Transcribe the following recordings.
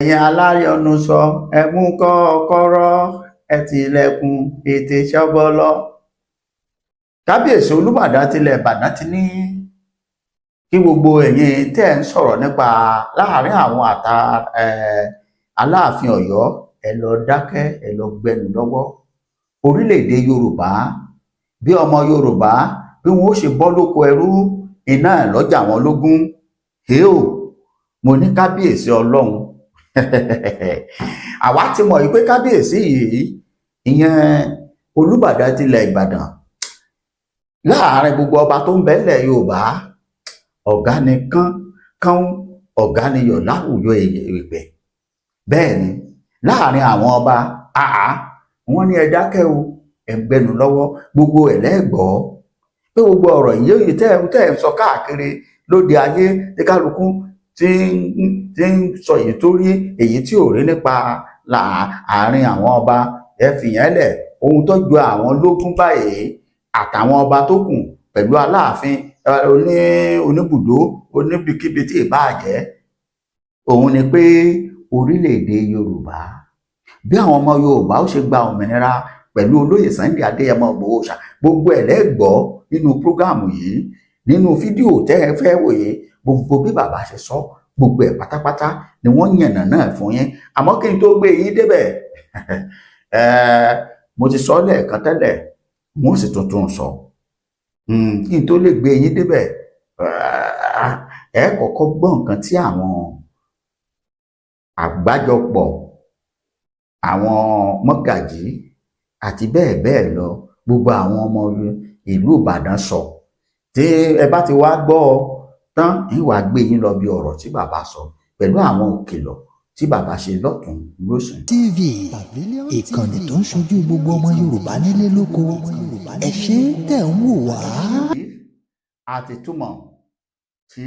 Ẹ̀yin aláyọnusọ, ẹ mú kọ́kọ́rọ́, ẹ tilẹ̀kùn ètè ṣọ́bọ́lọ́. Kábíyèsí Olúbàdàn tilẹ̀ Ìbàdàn ti ní kí gbogbo ẹ̀yin tẹ́ ẹ̀ ń sọ̀rọ̀ nípa láàrin àwọn àta Aláàfin Ọ̀yọ́, ẹ lọ dákẹ́, ẹ lọ gbẹnu lọ́wọ́. Orílẹ̀-èdè Yorùbá, bí ọmọ Yorùbá bí wọn ó ṣe bọ́ lóko ẹrú, iná ẹ̀ lọ́jà wọn lógún. Heo, mo ní kábíyèsí Ọlọ́run. Àwa ti mọ̀ yìí pé kábíyèsí yìí, ìyẹn Olúbàdàn tilẹ̀ Ìbàdàn, láàárín gbogbo ọba tó ń bẹ nílẹ̀ Yorùbá, ọ̀gá ni kán kán, ọ̀gá ni yọ̀ láwùjọ èèpẹ̀. Bẹ́ẹ̀ ni láàárín àwọn ọba àá, wọ́n ní ẹ dákẹ́ o, ẹ gbẹnu lọ́wọ́. Gbogbo ẹ̀ lẹ́gbọ̀ọ́ pé gbogbo ọ̀rọ̀ yìí tẹ́ ẹ sọ káàkiri lóde ayé, tí kálukú tí ń sọ èyí tó rí, èyí tí ò rí nípa àárín àwọn ọba, ẹ fìyẹn lẹ̀. Ohun tó ju àwọn lógún báyìí àtàwọn ọba tó kù pẹ̀lú Aláàfin oní oníbùdó oníbikíbi tí ìbáà jẹ́, òun ni pé orílẹ̀-èdè Yorùbá, bí àwọn ọmọ Yorùbá ó ṣe gba òmìnira pẹ̀lú olóyè Sunday Adéyẹmọ Ìgbòho Òòṣà. Gbogbo ẹ̀ lẹ́gbọ̀ọ́ nínú program yìí, nínú fídíò tẹ́ ẹ fẹ́ wò yìí. Gbogbo bí bàbá ṣe sọ gbogbo ẹ̀ pátápátá ni wọ́n yànnà náà fún yín. Àmọ́ kí n tó gbé yín débẹ̀, mo ti sọ lẹ́ẹ̀kan tẹ́lẹ̀, wọ́n sì tuntun sọ. Kí n tó lè gbé yín débẹ̀, ẹ kọ́kọ́ gbọ́ nǹkan tí àwọn àgbájọpọ̀ àwọn mọ́gàjí àti bẹ́ẹ̀ bẹ́ẹ̀ lọ, gbogbo àwọn ọmọ ìlú Ìbàdàn sọ. Tí ẹ bá ti wá gbọ́ ọ tán, ń wàá gbé yín lọ bí ọ̀rọ̀ tí bàbá sọ pẹ̀lú àwọn òkìlọ̀ tí bàbá ṣe lọ́tùn lósì. TV, ìkànnì tó ń ṣojú gbogbo ọmọ Yorùbá nílé lóko. Ẹ ṣé tẹ̀ ń wò wá. Àti túmọ̀ tí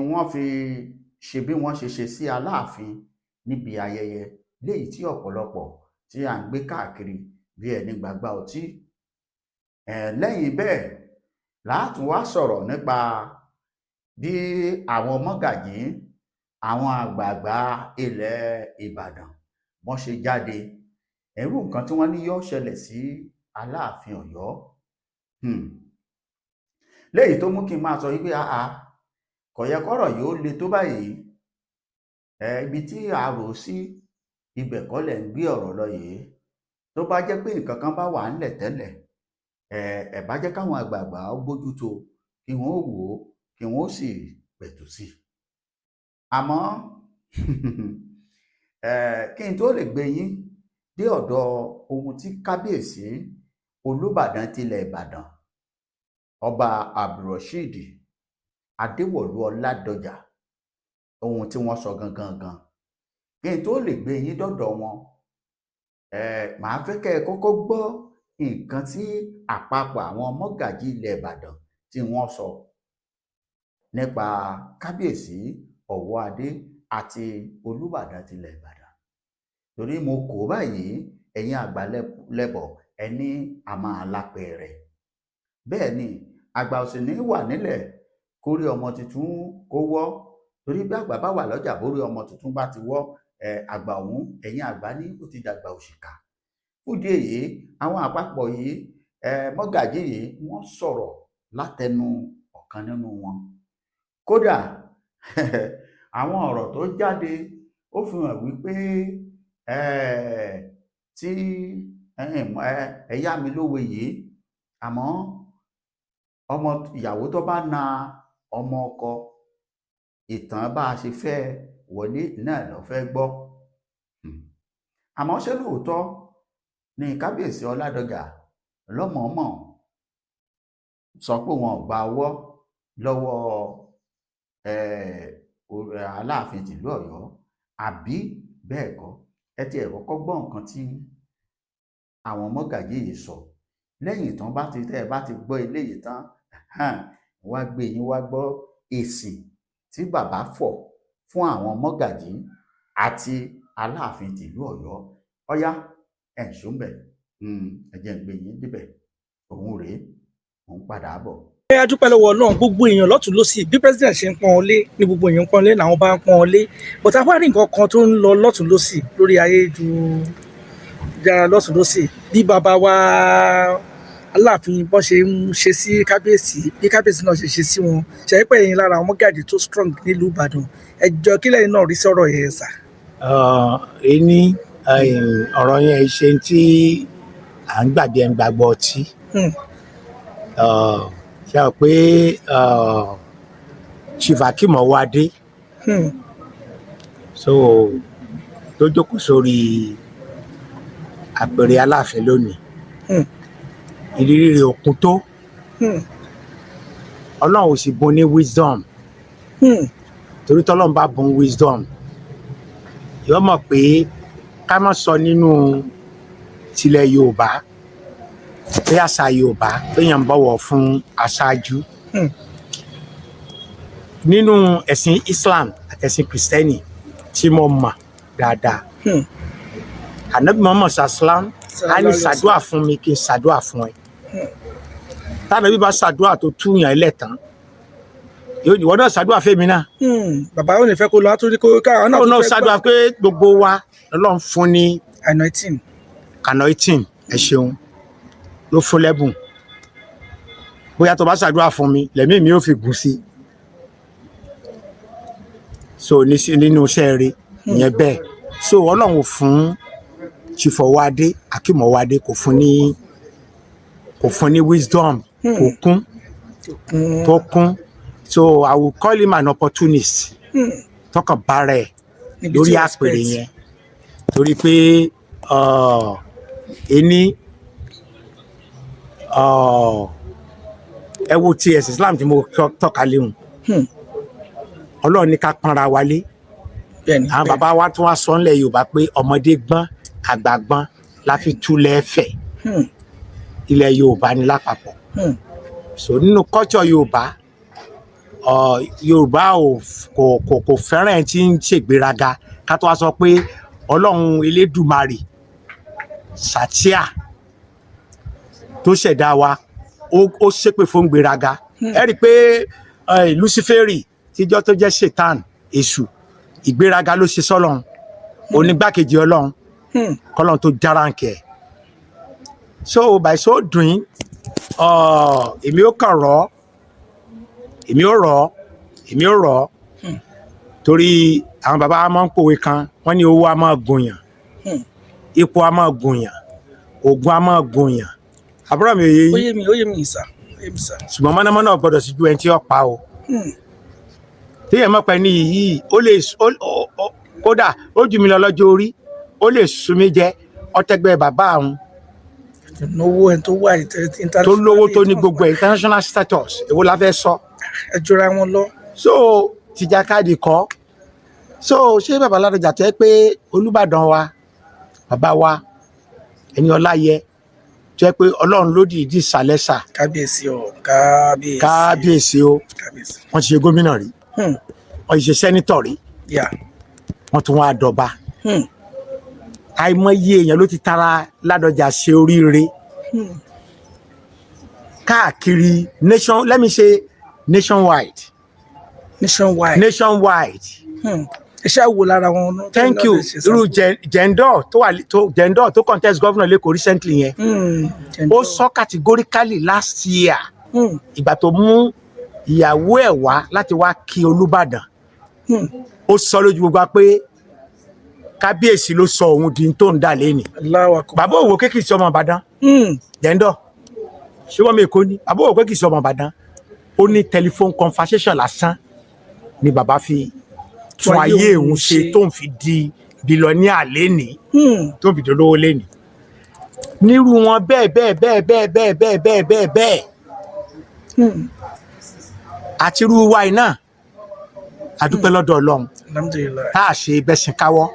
wọ́n fi ṣe bí wọ́n ṣe ṣe sí Aláàfin níbi ayẹyẹ léyìí tí ọ̀pọ̀lọpọ̀ tí à ń gbé káàkiri bí ẹni gbàgbá ọtí. Lẹ́yìn bẹ́ẹ̀ láàtún wá sọ̀rọ̀ nípa bí àwọn mọ́gàjí, àwọn àgbààgbà ilẹ̀ Ìbàdàn, wọ́n ṣe jáde, irú nǹkan tí wọ́n ní yóò ṣẹlẹ̀ sí Aláàfin Ọ̀yọ́. Léyìí tó mú kí n máa sọ wípé àá, kò yẹ kọ́rọ̀ yìí ó le tó báyìí. Ibi tí a rò sí, ibẹ̀ kọ́ lẹ̀ ń gbé ọ̀rọ̀ lọ yìí. Tó bá jẹ́ pé nǹkan kan bá wà ńlẹ̀ tẹ́lẹ̀, ẹ bá jẹ́ káwọn àgbààgbà ó bójútó, kí wọ́n ó wò ó, kí wọ́n ó sì pẹ̀tù sí i. Àmọ́ kí n tó lè gbé yín dé ọ̀dọ̀ ohun tí kábíyèsí Olúbàdàn tilẹ̀ Ìbàdàn, Ọba Abdulrasheed Adéwọ̀lú Ọládọjà, ohun tí wọ́n sọ gangan gan, kí n tó lè gbé yín dọ́dọ̀ wọn, màá fẹ́ kẹ́ ẹ kọ́kọ́ gbọ́ nǹkan tí àpapọ̀ àwọn mọ́gàjí ilẹ̀ Ìbàdàn tí wọ́n sọ nípa kábíyèsí Ọ̀wọ́adé àti Olúbàdàn tilẹ̀ Ìbàdàn. Torí mo kò báyìí, ẹ̀yin àgbà lẹ́bọ̀, ẹ ní a máa lápẹẹrẹ. Bẹ́ẹ̀ ni àgbà ò sì ní wà nílẹ̀ kórí ọmọ tuntun kó wọ́, torí bí àgbà bá wà lọ́jà, bórí ọmọ tuntun bá ti wọ́, àgbà ọ̀hún, ẹ̀yin àgbà ní ó ti dàgbà òṣìkà. Fúdìí èyí, àwọn àpapọ̀ yìí, mọ́gàjí yìí, wọ́n sọ̀rọ̀ látẹnu ọ̀kan nínú wọn. Kódà àwọn ọ̀rọ̀ tó jáde, ó fi hàn wípé tí ẹ yá mi lówe yìí, àmọ́ ọmọ ìyàwó tó bá na ọmọ ọkọ, ìtàn bá a ṣe fẹ́ wọlé náà ló fẹ́ gbọ́. Àmọ́ ṣé lóòótọ́ ni kábíyèsí Ọládọjà lọ́mọ̀ọ́mọ̀ sọ pé wọn ò gba ọwọ́ lọ́wọ́ Aláàfin tìlú Ọ̀yọ́, àbí bẹ́ẹ̀ kọ́? Ẹ tiẹ̀ kọ́kọ́ gbọ́ nǹkan tí àwọn mọ́gàjí yìí sọ. Lẹ́yìn tán bá ti tẹ́ ẹ bá ti gbọ́ eléyìí tán, wá gbé yín wá gbọ́ èsì tí bàbá fọ̀ fún àwọn mọ́gàjí àti Aláàfin tìlú Ọ̀yọ́. Ọ̀yá, ẹ̀ ń ṣó ń bẹ̀, ẹ jẹ́ n gbé yín débẹ̀. Òun rèé, òun padà bọ̀. Ẹ a dúpẹ́ lọ́wọ́ Ọlọ́run. Gbogbo èèyàn lọ́tún lọ́sì, bí president ṣe ń pọ́n ọ lé ní gbogbo èèyàn ń pọ́n lé làwọn bá ń pọ́n ọ lé, but a wá rí nǹkan kan tó ń lọ lọ́tún lọ́sì lórí ayélujára lọ́tún lọ́sì, bí bàbá wa Aláàfin bọ́n ṣe ń ṣe sí kábíyèsí, bí kábíyèsí náà ṣe ṣe sí wọn. Ṣe é pé ẹ̀yin lára àwọn mọ́gàjì tó strong nílùú Ìbàdàn, ẹ jọ, kí lẹ́yìn náà rí sọ̀rọ̀ yẹn sà? Ení ọ̀rọ̀ yẹn ṣe tí à ń gbàgbé ẹ̀ ń gbàgbọ́ ọtí. Ṣe hàn pé Chief Akeem Ọwọ́adé so tó jókòó sórí àpèrè Aláàfin lónìí, ìrírí rẹ̀ ò kún tó. Ọlọ́run ò sì bùn ní wisdom, torí tọ́lọ́run bá bùn wisdom, yóò mọ̀ pé ká má sọ nínú tilẹ̀ Yorùbá pé àṣà Yorùbá péyàn ń bọ̀wọ̀ fún aṣáájú. Nínú ẹ̀sìn Islam àtẹ̀sìn Kristẹni tí mo mọ̀ dáadáa, Anabi Muhammad sallam á ní, "Ṣàdúà fún mi kí n ṣàdúà fún ẹ." Tánàbí bá ṣàdúà tó túyàn ẹlẹ́tàn, yóò ní, "Ìwọ náà ṣàdúà fẹ́mi náà." Bàbá ò ní fẹ́ kó lọ, á tún ní kó káwọn náà ó tún náà fẹ́ ṣàdúà pé gbogbo wa lọ́lọ́run fún ní anointing. Anointing, ẹ ṣeun, ló fún lẹ́bùn. Bóyá tó bá ṣàdúrà fún mi, lẹ́mí mi ò fi gùn sí. So ní nínú iṣẹ́ rẹ̀ ìyẹn bẹ́ẹ̀. So Ọlọ́run ò fún Chief Ọwọ́adé, Akeem Ọwọ́adé, kò fún ní wisdom kò kún tó kún. So I will call him an opportunist tọkàn bára ẹ̀ Níbi lórí tí o àpèrè expect. yẹn, torí pé ení ẹ wo ti ẹ̀sìn Islam tí mo tọ́ka léhùn, Ọlọ́run ní ká pọ́nra wa lé. Àwọn bàbá wa tún wá sọ ńlẹ̀ Yorùbá pé ọmọdé gbọ́n, àgbà gbọ́n la fi túlẹ̀ fẹ̀. Ilẹ̀ Yorùbá ní lápapọ̀. So nínú culture Yorùbá, Yorùbá ò kò kò kò fẹ́ràn ẹ̀ tí ń ṣègbéraga, ká tó wá sọ pé Ọlọ́run Elédùmarè sàtíà tó ṣẹ̀dá wa, ó ṣépè fún gbéraga. Ẹ rí i pé Luciferi tíjọ́ tó jẹ́ Ṣètàn, Èṣù, ìgbéraga ló ṣe sọ́lọ́run, onígbákejì Ọlọ́run, kọ́lọ́run tó járáǹkì ẹ̀. So by so doing, èmi ó kàn rọ̀, èmi ó rọ̀, èmi ó rọ̀, torí àwọn bàbá wa máa ń pòwe kan, wọ́n ní owó a máa gùnyàn, ipò a máa gùnyàn, ògùn a máa gùnyàn. Àbúrò mi ò yé Ó yín? yé mi, ó yé mi sà, ó yé mi sà. Ṣùgbọ́n mọ́nàmọ́ná ò gbọ́dọ̀ síjú ẹni tí ó pa o. Téèyàn mọ̀ pé ní yìí ó lè kódà ó jù mí lọ lọ́jọ́ orí, ó lè sun mí jẹ ọtẹgbẹ́ bàbá àwọn Lówó ẹni tó wà tó lówó, tó ní gbogbo ẹ̀, international status, èwo la fẹ́ sọ? Ẹ jọra wọn lọ. So tìjàkadì kọ́. So ṣé bàbá Ládọjà tó yẹ pé Olúbàdàn wa, bàbá wa, ẹni ọlá yẹ, tó yẹ pé Ọlọ́run ló dìídì sàlẹ́sà. Kábíyèsí o, kábíyèsí. Kábíyèsí o. Kábíyèsí. Wọ́n ti ṣe gómìnà rí, wọ́n ti ṣe senator rí, wọ́n tún wá dọba. Àìmọye èèyàn ló ti tara Ládọjà ṣe oríire káàkiri nation, let me say nationwide. Nationwide. Nationwide. Ẹ ṣáà wò lára wọn náà. Thank you. Irú Jendol tó wà tó Jendol tó contest governor l'Ékòó recently yẹn, ó sọ categorically last year, ìgbà tó mú ìyàwó ẹ̀ wá láti wá kí Olúbàdàn, ó sọ lójú gbogbo wa pé kábíyèsí ló sọ òun di tó ń dà lẹ́nìí. Allahu Akbar. Bàbá òwò kéèkì sí ọmọ Ìbàdàn. Jendol, ṣé wọ́n mi èkó ni? Bàbá òwò kéèkì sí ọmọ Ìbàdàn. Ó ní telephone conversation lásán ni bàbá fi tún ayé òun ṣe, tó ń fi di billionaire lẹ́nìí, tó ń fi dolówó lẹ́nìí. Nírú wọn bẹ́ẹ̀ bẹ́ẹ̀ bẹ́ẹ̀ bẹ́ẹ̀ bẹ́ẹ̀ bẹ́ẹ̀ bẹ́ẹ̀ bẹ́ẹ̀ bẹ́ẹ̀ àti irú wa yìí náà, a dúpẹ́ lọ́dọ̀ Ọlọ́run Alhamdulillah. tá a ṣe bẹ́sìn káwọ́,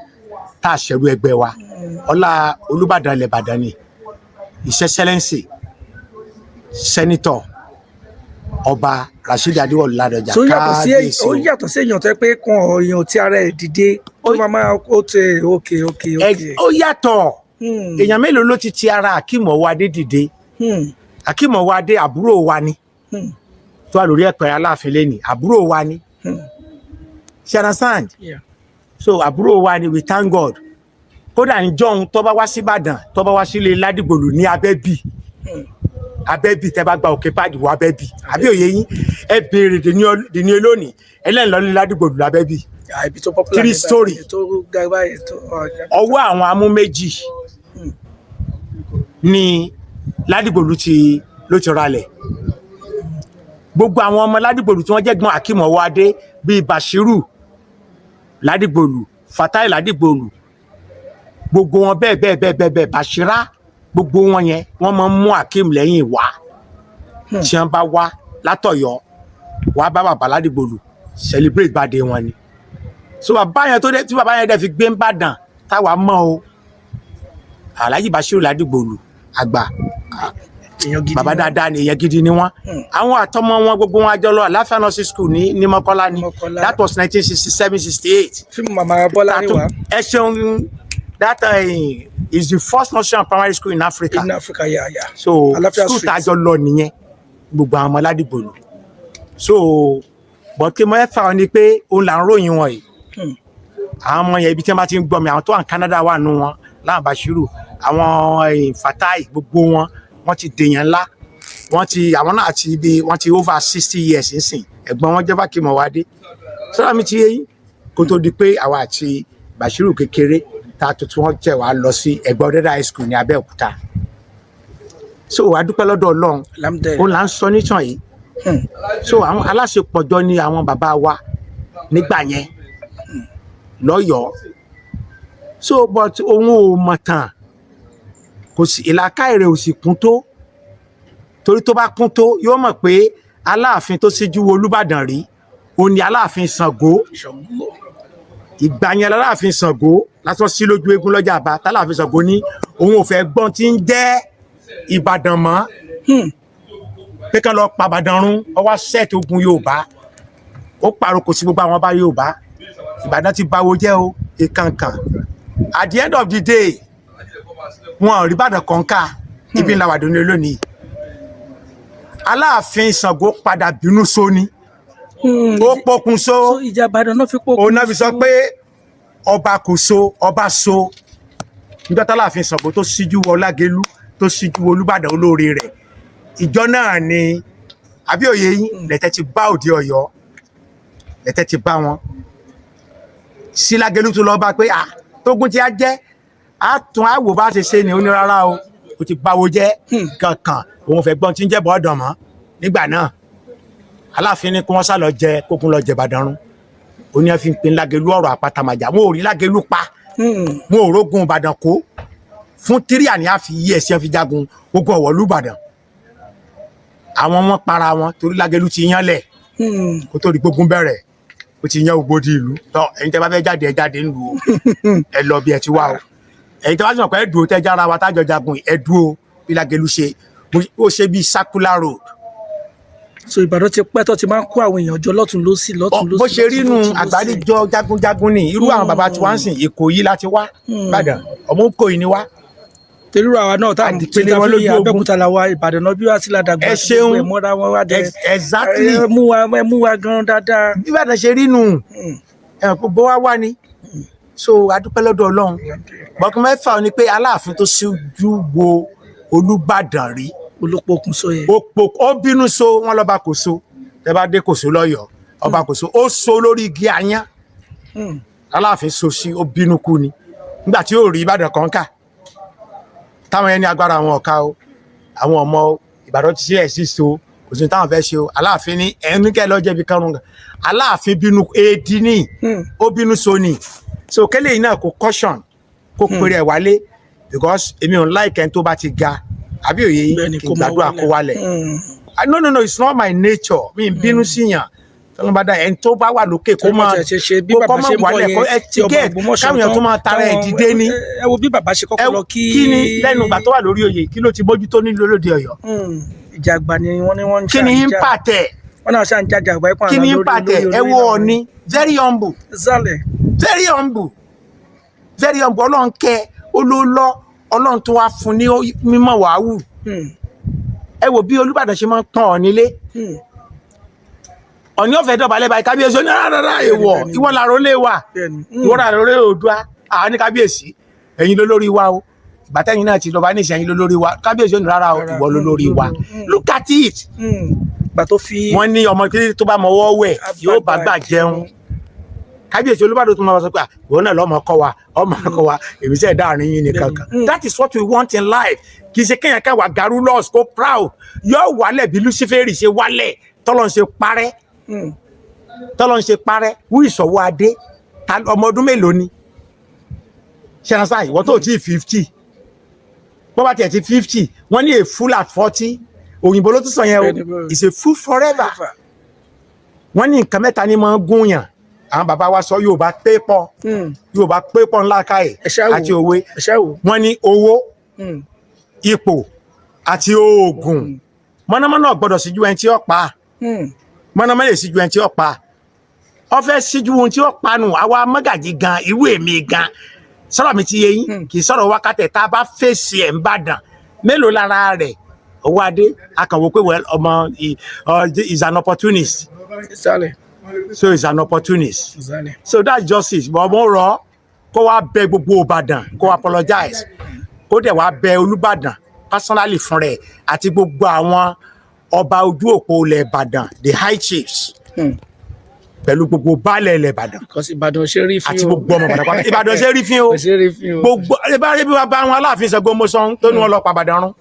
tá a ṣẹ̀rú ẹgbẹ́ wa. Ọlá Olúbàdàn ilẹ̀ Ìbàdàn ni, His Excellency Senator Ọba Rasheed Adéwọ̀lú Ládọjà. So ó yàtọ̀ sí Kábíyèsí ó o. yàtọ̀ sí èèyàn tó yẹ pé kan èèyàn tí ara ẹ̀ dìde tó máa máa ó tẹ ok. Ó yàtọ̀. Èèyàn mélòó ló ti ti ara Akeem Ọwọ́adé dìde? Akeem Ọwọ́adé àbúrò wa ni. Tó wà lórí ẹ̀pẹ̀ Aláàfin lẹ́nìí, àbúrò wa ni. Ṣe understand? Yeah. So àbúrò wa ni, we thank God. Kódà níjọ́hun tó bá wá síbàdàn, tó bá wá sílé Ládìgbòlù ní Abẹ́bí, Abẹ́bí, tẹ́ bá gba òkè páàdì wọ Abẹ́bí, àbí òye yín, ẹ béèrè dèní olónìí, ẹlẹ́yìn Ládìgbòlù lábẹ́bí. Ah, ibi tó popular Three ní báyìí, story. tó ga báyìí tó Ọwọ́ àwọn amú méjì ní Ládìgbòlù ti ló ti ralẹ̀. Gbogbo àwọn ọmọ Ládìgbòlù tí wọ́n jẹ́ gbọ́n Akeem Ọwọ́adé, bíi Bashiru Ládìgbòlù, Fatai Ládìgbòlù, gbogbo wọn bẹ́ẹ̀ bẹ́ẹ̀ bẹ́ẹ̀ bẹ́ẹ̀ bẹ́ẹ̀, Bashira, gbogbo wọn yẹn, wọ́n máa ń mú Akeem lẹ́yìn wá. Tí wọ́n bá wá látọ̀yọ́ wá bá bàbá Ládìgbòlù celebrate birthday wọn ni. So bàbá yẹn tó dé, tí bàbá yẹn dẹ̀ fi gbé ń bàdàn táwa mọ̀ o, Alhaji Bashiru Ládìgbòlù àgbà, Èèyàn gidi bàbá ni wọ́n. dáadáa ni, èèyàn gidi ni wọ́n. Àwọn àtọmọ wọn, gbogbo wọn àjọlọ Àlàáfíà Nursery School ní Mọ́kọ́lá ni. Mọ́kọ́lá. That was 1967, 68. Fíìmù màmá Bọ́lá Níwá. Ẹ ṣeun. That is the first nursery and primary school in Africa. In Africa, yeah. So Àlàáfíà school Street. tá a jọ lọ nìyẹn, gbogbo àwọn ọmọ Ládìgbòlù. So but kí mo fẹ́ fà ọ́ ni pé òun là ń ròyìn wọn yìí. Àwọn ọmọ yẹn, ibi tí wọ́n bá ti ń gbọ́ mi, àwọn tó wà ní Canada wà nù wọn, láwọn Bashiru, àwọn Fatai, gbogbo wọn, wọ́n ti dèèyàn ńlá. Wọ́n ti, àwọn náà ti bí wọ́n ti over 60 years nísìn. Ẹ̀gbọ́n wọn jẹ́ Fákìmọ̀ Wádé sọ́dọ̀ mi ti yé yín, kó tó di pé àwa àti Bashiru kékeré tá a tuntun wọn jẹ́ wàá lọ sí Ẹ̀gbá Ọ̀dẹ́dà High School ní Abẹ́òkúta. So a dúpẹ́ lọ́dọ̀ Ọlọ́run. Alhamdulillah. Òun là ń sọ nítàn yìí. So àwọn aláṣepọ̀jọ ni àwọn bàbá wa nígbà yẹn lọ́yọ̀ọ́. So but òun ò mọ̀ tán, kò sí ìlàkàì rẹ̀, ò sì kún tó, torí tó bá kún tó, yóò mọ̀ pé Aláàfin tó síjú wo Olúbàdàn rí, òun ni Aláàfin Ṣàngó. Ṣàngó. Ìgbà yẹn l'Aláàfin Ṣàngó lásán sí lójú eégún lọ́jà àbá, tálàfin Ṣàngó ní òun ò fẹ́ gbọ́n tí ń jẹ́ Ìbàdàn mọ́, pé kán lọ pa Ìbàdàn run. Ó wá set ogun Yorùbá, ó pàrokò sí gbogbo àwọn ọba Yorùbá, Ìbàdàn ti báwo jẹ́ o ìkànkàn. At the end of the day, wọn ò rí Ìbàdàn kọ̀ǹkà. Ibi ńlá wàdùn ní lónìí. Aláàfin Ṣàngó padà bínú sóni, ó pokùnso. So ìjà Ìbàdàn náà fi pokùn. Òun náà fi sọ pé ọba kò so, ọba so. Níjọ́ tálàfin Ṣàngó tó síjú wọ Lágelú, tó síjú wọ Olúbàdàn olóore rẹ̀, ìjọ náà ni, àbí òye yín, lẹ́tẹ̀ ti bá òde Ọ̀yọ́, lẹ́tẹ̀ ti bá wọn sí Lágelú, tó lọ bá pé à tógun tí a jẹ́ a tún àwò bá ṣe ṣe ni. Ó ní rárá o, ó ti báwo jẹ́ kankan, òun fẹ́ gbọ́n tí ń jẹ́ bọ́ọ̀dàn mọ́ nígbà náà. Aláàfin ní kí wọ́n sá lọ jẹ kókun lọ jẹ Ìbàdàn run. Ó ní wọ́n fi ń pin Lágelú ọ̀rọ̀ àpátamàjà. Wọn ò rí Lágelú pa, wọn ò rógun Ìbàdàn kó fún tíríà ní àfi yí ẹsẹ fi jagun ogun ọ̀wọ̀lú Ìbàdàn. Àwọn wọn para wọn torí Lágelú ti yán lẹ̀ kó tó di gbógun bẹ̀rẹ̀. Ó ti yán ògbódì ìlú tọ. Ẹ̀yin tẹ́ bá fẹ́ jáde, ẹ jáde ńlù o, ẹ lọ bí ẹ ti wá o. Ẹ̀yin tẹ́ bá sọ pé ẹ dúró, tẹ́ jára wa tájọ jagun, ẹ dúró. Bí Lágelú ṣe, ó ṣe bí circular road. So Ìbàdàn ti pẹ́ tó ti máa ń kó àwọn èèyàn jọ lọ́tún lọ́sì, lọ́tún lọ́sì. Bó ṣe rí nu. Lọ́tún lọ́sì. Àgbáríjọ jagunjagun ni irú àwọn bàbá tí wọ́n ń sìn. Ìkòyí láti wá Ìbàdàn, ọmọ Ìkòyí ni wá. Torí irú àwa náà tá à ń Àdìpele tí wọn fi lójú ogun. Abẹ́òkúta la wa, Ìbàdàn náà bí wá sí ládàgbà. Ẹ ṣeun. Ẹ mọ́ra wọn wá dẹ. Exactly. Ẹ mú wa, ẹ mú wa gan dáadáa. Bí Ìbàdàn ṣe rí nu, ẹ gbogbo wa wá ni. So adúpẹ́ lọ́dọ̀ Ọlọ́run. Bọ́kí mẹ́fà ni pé Aláàfin tó ṣíjú wo Olúbàdàn rí, Olópokùn sọ yẹn. ó po, ó bínú so wọn lọ́ba kò so. Tẹ́ bá dé kò so lọ́yọ̀ọ́, ọba kò so, ó so lórí igi ayán. Aláàfin so sí, ó bínú kú ni nígbà tí ó rí Ìbàdàn kan ká, táwọn ẹni agbára àwọn ọ̀ka o, àwọn ọmọ Ìbàdàn ti ṣe exist o, kò sí ní táwọn fẹ́ ṣe o. Aláàfin ní ẹnu kẹ́ lọ́jọ́ ibi karùn-ún. Aláàfin bínú èdè ní, ó bínú so ni. So kélé yìí náà kò caution, kó pèrè ẹ̀ wálé, because èmi ò ń like ẹni tó bá ti ga, àbí òye yín, Bẹ́ẹ̀ni, kí n kó máa gbàdúrà kó wálẹ̀. Ah, no, no, no, it's not my nature. Mi ń bínú síyàn. Tọ́lá bá dá ẹni tó bá wà lókè, kó máa ṣe ṣe bí kó bàbá máa ṣe ń bọ̀ wálẹ̀, kó yẹn tí ọba etiquette, Ògbómọ̀ṣọ́ káwọn èèyàn tó máa tara ẹ̀ táwọn- dìde ní. Ẹ wo bí bàbá ṣe kọ́kọ́ lọ kí. Kí ni lẹ́nu ìgbà tó wà lórí oyè, kí ló ti bójútó nílùú lóde Ọ̀yọ́? Ìjà àgbà ni wọ́n ní wọ́n ń Kí ni ṣà ń jà. impact ẹ̀? Wọ́n náà ṣà ń jàjà àgbà ẹ̀pọ̀n. Kí ni impact ẹ̀? Ẹ wo Ọọ̀ni, very humble. Zálẹ̀. Very humble, very humble. Ọlọ́run kẹ́ ó ló lọ, Ọlọ́run tó wá fún ní mímọ̀ wàá wù. Ẹ wo bí Olúbàdàn ṣe máa ń tán ọ nílé. Ọ̀ní ọ̀fẹ́ dọ̀bálẹ̀ báyìí, kábíyèsí ó ní rárá, èèwọ̀, ìwọ làró lé wa, ìwọ làró lé Oòduà. Àwọn ní kábíyèsí, ẹ̀yin lólórí wa o, ìgbà tẹ́yin náà ti lọ́ba ní ìsẹ̀yìn lólórí wa. Kábíyèsí ó ní rárá o, ìwọ lólórí wa. Look at it. Gbà tó fi Wọ́n ní ọmọ kí tó bá mọwọ́ wẹ̀ yóò bá gbà jẹun. Kábíyèsí Olúbàdàn tó máa sọ pé, "Ah, ìwọ náà lọ́mọ kọ́ wa, ọmọ kọ́ wa, èmi sẹ́ dáàrin yín nìkan kan." That is what we want in life. Kì í ṣe kéèyàn káwa garrulous, kó proud, yóò wálẹ̀ bí Luciferi ṣe wálẹ̀, tọ́lọ́ ń ṣe parẹ́, tọ́lọ́ ń ṣe parẹ́. Wú ìṣọ̀wọ́ adé, ọmọ ọdún mélòó ni ṣẹ́nasá ìwọ tó tí 50, bó bá tiẹ̀ ti 50, wọ́n ní a fool at 40, òyìnbó ló tún sọ yẹn o, is a fool forever. Wọ́n ní nǹkan mẹ́ta ní máa ń gúnyàn. Àwọn bàbá wa sọ, Yorùbá pé pọ̀, Yorùbá pé pọ̀ ńlá káyè Ẹ ṣáà wò. àti òwe. Ẹ ṣáà wò. Wọ́n ní owó, ipò àti oògùn. Mọ̀nàmọ́ná gbọ́dọ̀ síjú ẹni tí ó pa. Mọ̀nàmọ́ná lè síjú ẹni tí ó pa, ó fẹ́ síjú ohun tí ó pa nù. Àwa mọ́gàjì gan, ìwé mi gan, sọ̀rọ̀ mi ti yé yín, kì í sọ̀rọ̀ wákàtí tá a bá fèsì ẹ̀ ń bàdàn mélòó lára rẹ̀. Owó adé akànwó pé, well, ọmọ is an opportunist. Ìsàlẹ̀. So is an opportunist. Ìsàlẹ̀. So that's justice. But mo rọ kó wá bẹ gbogbo Ìbàdàn, kó apologize, kó dẹ̀ wá bẹ Olúbàdàn personally fún rẹ̀ àti gbogbo àwọn ọba ojú òpó ilẹ̀ Ìbàdàn, the high chiefs, pẹ̀lú gbogbo baálẹ̀ ilẹ̀ Ìbàdàn Because Ìbàdàn ṣe rí fín àti o. gbogbo ọmọ Ìbàdàn pátá. Ìbàdàn ṣe rí fín o. Kò ṣe rí fín o. Gbogbo ìbára bí wàá bá àwọn Aláàfin Ṣàngó Mọ́sán tó ní wọn lọ pa Ìbàdàn run,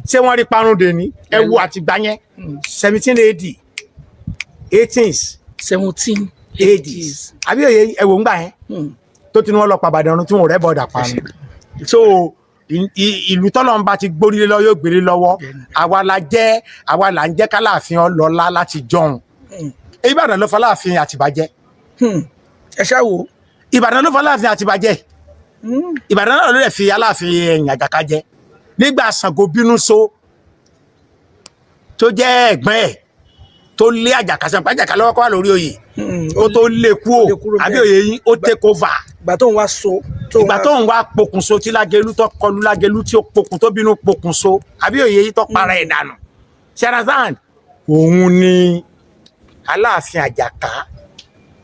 ṣé wọ́n rí parun dè ní? Ẹ wo àtìgbà yẹn, 17 AD, 18 17 AD, àbí òye? Ẹ wò ń gbà yẹn tó ti ní wọn lọ pa Ìbàdàn run tí wọn ò rẹ́ bọ̀dà parun. So ìlú tọ́lọ́run ti gbórílé lọ yóò gbélé lọ́wọ́. Àwa la jẹ́, àwa là ń jẹ́ kálàfin ọlọ́lá láti jọ̀hún. Ìbàdàn ló fọláàfin Àtìbàjẹ́. Ẹ ṣáà wò. Ìbàdàn ló fọláàfin Àtìbàjẹ́. Ìbàdàn náà ló lè fi Aláàfin ẹ̀yìn Àjàká jẹ nígbà Ṣàngó bínú so, tó jẹ́ ẹ̀gbọ́n ẹ̀, tó lé Àjàká sàn, Àjàká lọ́wọ́ kọ́ wà lórí oyè, ó tó lé kúò. Lé kúrò. Àbí Bẹ́ẹ̀. òye yín? Ó take over. Ìgbà tó ń wá so tó ń Ìgbà tó ń wá pokùnso tí Lágẹ̀lú tó kọlu Lágẹ̀lú, tí ó pokùn, tó bínú pokùnso, àbí òye yìí, tó para ẹ̀ dànù, Sherazan, òun ni Aláàfin Àjàká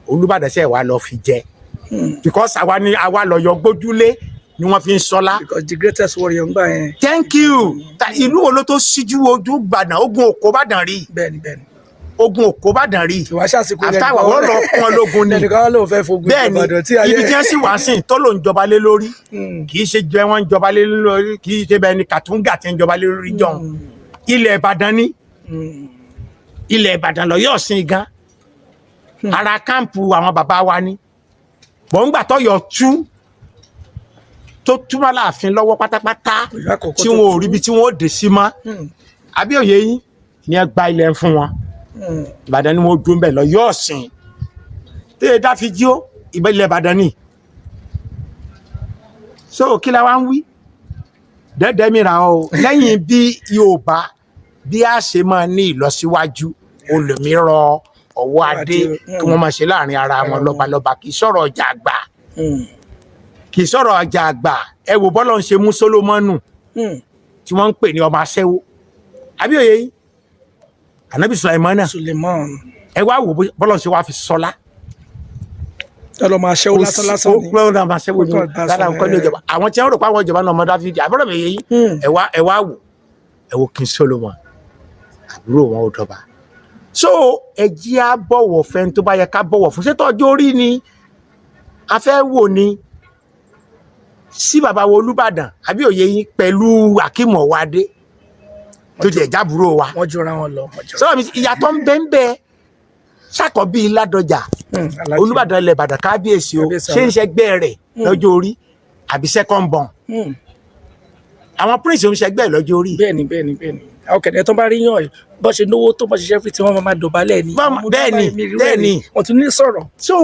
Olúbàdàn ṣe wà lọ fi jẹ, because àwa ni àwa lọ́yọ̀ gbójúlé ni wọ́n fi ń sọlá. Because the greatest warrior ń gbà yẹn. Thank you. Ìlú wo ló tó síjú ojú gbàdàn ogun òkó bàdàn rí? Bẹ́ẹ̀ni, bẹ́ẹ̀ni. Ogun òkó bàdàn rí. Ìwà ṣàṣìkò. Àtàwọn wọ́n lọ kún ọ lógun ni. Ẹnìkan ló fẹ́ fogun Bẹ́ẹ̀ ni. Ìbàdàn tí ayé Ibi tí wọ́n sì wá sí tó ló ń jọba lé lórí, kì í ṣe jẹ́ wọ́n ń jọba lé lórí, kì í ṣe bẹ́ẹ̀ ni Kàtúngà ti ń jọba lé lórí jọ̀hún. Ilẹ̀ Ìbàdàn ni, ilẹ̀ Ìbàdàn lọ yóò sin gan ara camp àwọn bàbá wa ni bọ̀ǹgbà tó yọ tú, tó túmọ̀ láàfin lọ́wọ́ pátápátá, Ọ̀yọ́ àkọ́kọ́ tí tó wọn ò tú. ríbi tí wọn ò dé sí mọ́, àbí òye yín, ni ẹ gba ilẹ̀ fún wọn. Ìbàdàn ni wọn dún bẹ́ẹ̀ lọ yóò sìn tí ẹ dá fi jí ó ilẹ̀ Ìbàdàn ni. So kí la wá ń wí dẹ́dẹ́ mìíràn o lẹ́yìn bí Yorùbá bí a ṣe máa ní ìlọsíwájú, olùmíràn ọwọ́ adé kí wọ́n máa ṣe láàrin ara wọn lọ́balọ́ba. Kì í sọ̀rọ̀ ọjà àgbà, kì í sọ̀rọ̀ ọjà àgbà. Ẹ wò bọ́lọ̀ ń ṣe mú Sólómọ́nù tí wọ́n ń pè ní ọmọ aṣẹ́wó, àbí òye yín? Ànábì Sùláìmánà. Suleiman. Ẹ wá wò bọ́lọ̀ ń ṣe wá fi sọlá. Ọlọmọ aṣẹ́wó lásán lásán ni. Ó lọ́nà ọmọ aṣẹ́wó ni. Ó kàn bá lára sọ, nǹkan ní ìjọba, àwọn tí wọ́n rò pé àwọn ìjọba náà ọmọ Dáfídì àbúrò mi yé yín. Ẹ wá wò, ẹ wò King Solomon, àbúrò wọn ò dọba. So ẹ jí á bọ̀wọ̀ fẹ́ni tó bá yẹ ká bọ̀wọ̀ fún. Ṣé tọ́jú orí ni a fẹ́ wò ni sí bàbá wo Olúbàdàn, àbí òye yín, pẹ̀lú Akeem Ọwọ́adé tó jẹ́ ìjábúrò wa? Wọ́n jọra wọn lọ, wọ́n jọra. Sọ́wọ́n mi, ìyàtọ̀ ń bẹ ń bẹ. Ṣàkọ́bí Ládọjà, Alhaji. Olúbàdàn ilẹ̀ Ìbàdàn, kábíyèsí o, Kábíyèsí. ṣé ń ṣẹgbẹ́ rẹ̀ lọ́jọ́ orí àbí second born? Àwọn prince ń ṣẹgbẹ́ ẹ̀ lọ́jọ́ orí. Bẹ́ẹ̀ni, àwọn kẹ̀dẹ̀ tó bá rí yàn ẹ̀ bọ́ ṣe náwó tó bọ́ ṣiṣẹ́ fi tí wọ́n máa dọ̀bálẹ̀ ni. Àwọn Bẹ́ẹ̀ni, ọmọdé báyìí mi rí bẹ́ẹ̀ni. rẹ̀ ni. Wọ́n tún ní sọ̀rọ̀. So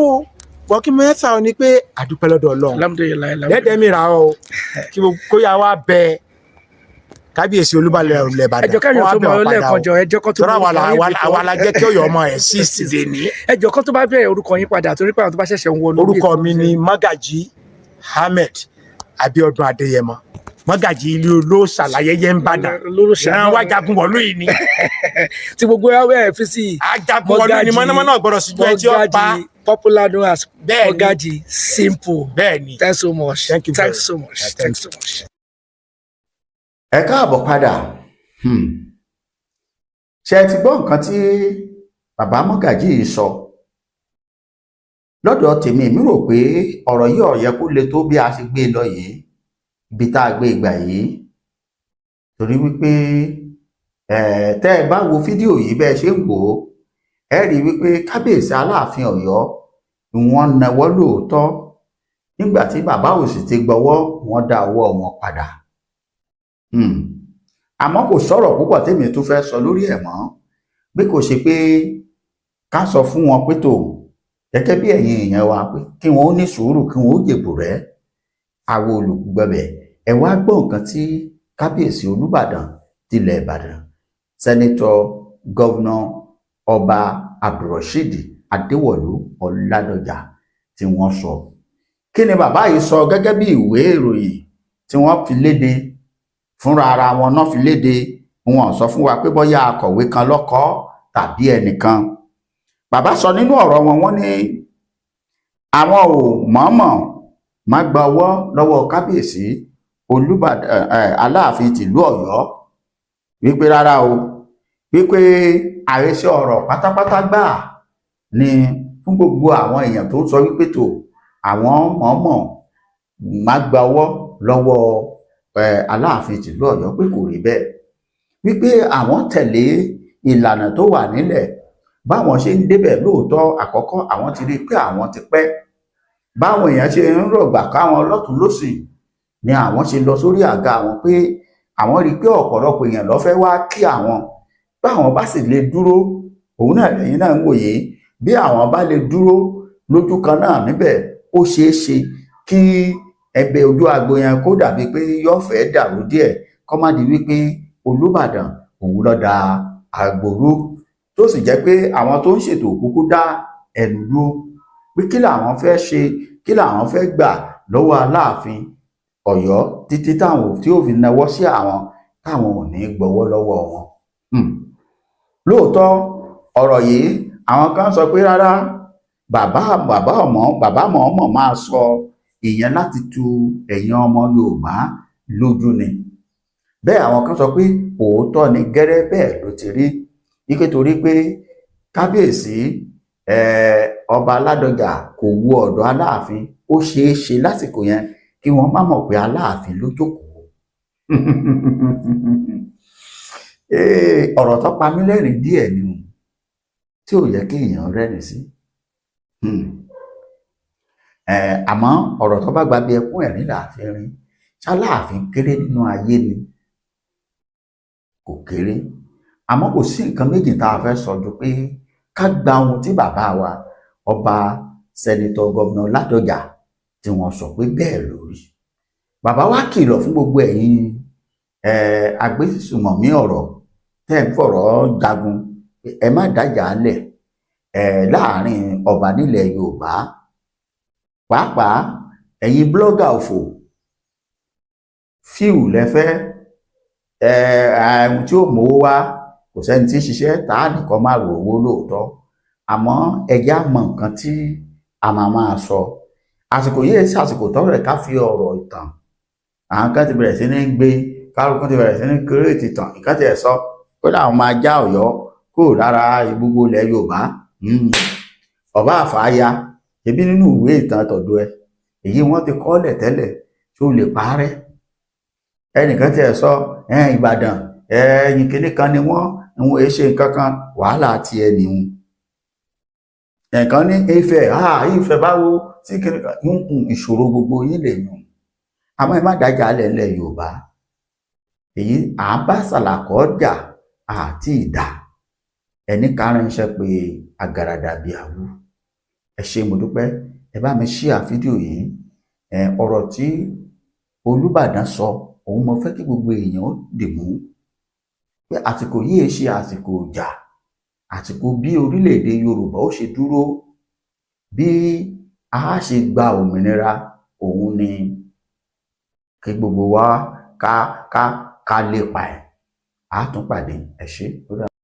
wọ́n kí mẹ́fà ọ ni pé àdúpẹ́ lọ́dọ̀ Ọlọ́run. Alhamdulillahi. Lẹ́dẹ̀ẹ́ mi rà ọ́ kí kó yá wa bẹ kábíyèsí Olúbàdàn ilẹ̀ Ìbàdàn, Ẹjọ́ káyọ̀ kó wá tó bẹ̀ mọ wọ́n padà lẹ́ẹ̀kan o. jọ, ẹjọ́ kan tó Tọ́ra mọ orúkọ yín. àwa la jẹ́ kí Ọ̀yọ́ ọmọ ẹ̀ sí ìsìdè ní. Ẹjọ́ kan tó bá bẹ̀rẹ̀ orúkọ yín padà, torí pé àwọn tó bá ṣẹ̀ṣẹ̀ ń wọnú. Orúkọ mi ni Mọ́gàjí Ahmed Abíọ́dún Adéyẹmọ, Mọ́gàjí ilé olóòṣà láyẹyẹ ń bàdàn. Olóòṣà Ìran náà. wa jagun wọ̀lú yìí ni. Tí gbogbo ẹ fi sí Ajagun wọlú ni, mọ̀nàmọ́ná gbọ́dọ̀ síjú ẹ tí ó pa. Mọ́gàjí, popular known as Bẹ́ẹ̀ni. Mọ́gàjí Simple. Bẹ́ẹ̀ ni. Thanks so much. Thank you very Thanks so much. Yeah, thank Thanks so much. Ẹ káàbọ̀ padà. Ṣé ẹ ti gbọ́ nǹkan tí bàbá mọ́gàjí yìí sọ? Lọ́dọ̀ tèmi, èmi rò pé ọ̀rọ̀ yìí ò yẹ kó le tó bí a ṣe gbé e lọ yìí, ibi tá a gbé ìgbà yìí, torí wípé tẹ́ ẹ bá wo fídíò yìí, bẹ́ẹ̀ ṣe ń wò ó, ẹ rí i wípé kábíyèsí Aláàfin Ọ̀yọ́ ni wọ́n nawọ́ lóòótọ́. Nígbà tí bàbá ò sì ti gbọ́wọ́, wọ́n dá ọwọ́ wọn padà. Àmọ́ kò sọ̀rọ̀ púpọ̀ tèmi tún fẹ́ sọ lórí ẹ̀ mọ́, bí kò ṣe pé ká sọ fún wọn pé tó gẹ́gẹ́ bí ẹ̀yin èèyàn wa pé kí wọ́n ó ní sùúrù, kí wọ́n ó jèbù rẹ́ àwo olùgbẹ̀bẹ̀. Ẹ wá gbọ́ nǹkan tí kábíyèsí Olúbàdàn tilẹ̀ Ìbàdàn, Senator Governor Ọba Abdulrasheed Adéwọ̀lú Ọládọjà tí wọ́n sọ. Kí ni bàbá yìí sọ? Gẹ́gẹ́ bí ìwé ìròyìn tí wọ́n fi léde fúnra ara wọn náà fi léde, wọn sọ fún wa pé bóyá akọ̀wé kan lọ́kọ́ tàbí ẹnìkan. Bàbá sọ nínú ọ̀rọ̀ wọn, wọ́n ní àwọn ò mọ̀ọ́mọ̀ má gba ọwọ́ lọ́wọ́ kábíyèsí Olúbàdàn, Aláàfin tìlú Ọ̀yọ́, wípé rárá o, wípé àhesọ ọ̀rọ̀ pátápátá gbáà ni fún gbogbo àwọn èèyàn tó ń sọ wípé tó àwọn mọ̀ọ́mọ̀ má gba ọwọ́ lọ́wọ́ Aláàfin tìlú Ọ̀yọ́, pé kò rí bẹ́ẹ̀, wípé àwọn tẹ̀lé ìlànà tó wà nílẹ̀ báwọn ṣe ń débẹ̀. Lóòótọ́, àkọ́kọ́ àwọn ti rí i pé àwọn ti pẹ́, báwọn èèyàn ṣe ń rọ̀gbà káwọn lọ́tùn lósì ni àwọn ṣe lọ sórí àga àwọn, pé àwọn rí i pé ọ̀pọ̀lọpọ̀ èèyàn ló fẹ́ wá kí àwọn. Báwọn bá sì lè dúró, òun náà lẹ́yìn náà ń wòye, bí àwọn bá lè dúró lójú kan náà níbẹ̀, ó ṣeé ṣe kí ẹgbẹ́ ojú agbo yẹn kó dàbí pé yóò fẹ́ dàrú díẹ̀, kó má di wípé Olúbàdàn òun ló da àgbòrú, tó sì jẹ́ pé àwọn tó ń ṣètò òkúkú dá ẹnu dúró pé kí làwọn fẹ́ ṣe, kí làwọn fẹ́ gbà lọ́wọ́ Aláàfin Ọ̀yọ́ títí táwọn tí ó fi nawọ́ sí àwọn táwọn ò ní gbọ́wọ́ lọ́wọ́ wọn. Lóòótọ́, ọ̀rọ̀ yìí, àwọn kan sọ pé rárá, bàbá ọmọ bàbá mọ̀ọ́mọ̀ máa sọ ìyẹn láti tu ẹ̀yin ọmọ Yorùbá lójú ni. Bẹ́ẹ̀ àwọn kan sọ pé òótọ́ ni, gẹ́rẹ́ bẹ́ẹ̀ ló ti rí, wípé torí pé kábíyèsí ọba Ládọjà kò wu ọ̀dọ̀ Aláàfin, ó ṣeé ṣe lásìkò yẹn kí wọ́n má mọ̀ pé Aláàfin ló jókòó. Ọ̀rọ̀ tó pa mí lẹ́rìn díẹ̀ ni o, tí ò yẹ kí èèyàn rẹ́rìn sí. Àmọ́ ọ̀rọ̀ tó bá gba bí ẹkún, ẹ̀rín làáfin rin. Ṣáláàfin kéré nínú ayé ni? Kò kéré. Àmọ́ kò sí nǹkan méjì tá a fẹ́ sọ ju pé ká gba ohun tí bàbá wa ọba Senator Governor Ládọjà tí wọ́n sọ pé bẹ́ẹ̀ lórí. Bàbá wa kìlọ̀ fún gbogbo ẹ̀yin agbésùmọ̀mí ọ̀rọ̀ tẹ́ ń fọ̀rọ̀ jagun, ẹ má dájà lẹ̀ láàrin ọba nílẹ̀ Yorùbá, pàápàá ẹ̀yin blogger òfò fíù lẹ́fẹ́ ohun tí ó mówó wá. Kò sẹ́ni tí ń ṣiṣẹ́ tá a nìkan máa rò owó lóòótọ́, àmọ́ ẹjẹ́ á mọ nǹkan tí a máa máa sọ. Àsìkò yìí sí àsìkò tọ́rọ̀ ẹ̀ ká fi ọ̀rọ̀ ìtàn. Àwọn kan ti bẹ̀rẹ̀ sí ní gbé kálukú ti bẹ̀rẹ̀ sí ní create ìtàn. Ìkan tiẹ̀ sọ ó láwọn máa já Ọ̀yọ́ kúrò lára gbogbo ilẹ̀ Yorùbá. Ọba àfààyà ebi nínú ìwé ìtàn tọ̀dọ̀ ẹ, èyí wọ́n ti kọ́lẹ̀ tẹ́lẹ̀ tó lè parẹ́. Ẹnìkan tiẹ̀ sọ Ìbàdàn ẹ̀yìn kìnnì kan ni wọ́n ń ṣe nǹkan kan, wàhálà tiẹ̀ nìhun. Ẹ̀kan ní Ifẹ̀, Ifẹ̀ báwo tí kìnnì kan ń kun ìṣòro gbogbo yín lè yùn. Àmọ́ ẹ má dájà lẹ̀ ńlẹ̀ Yorùbá. Èyí à ń bá Sàlàkọ́ jà àti ìdá ẹni káránṣẹ́ pé àgàràdà bíi àwù. Ẹ ṣé, mo dúpẹ́. Ẹ bá mi share fídíò yìí. Ọ̀rọ̀ tí Olúbàdàn sọ, òun mo fẹ́ kí gbogbo èèyàn ó dì mú, pé àsìkò yìí ṣe àsìkò ìjà, àsìkò bí orílẹ̀-èdè Yorùbá ó ṣe dúró, bí a ṣe gba òmìnira, òun ni kí gbogbo wa ká lépa ẹ̀. Á tún pàdé. Ẹ ṣé, ó dàbọ̀.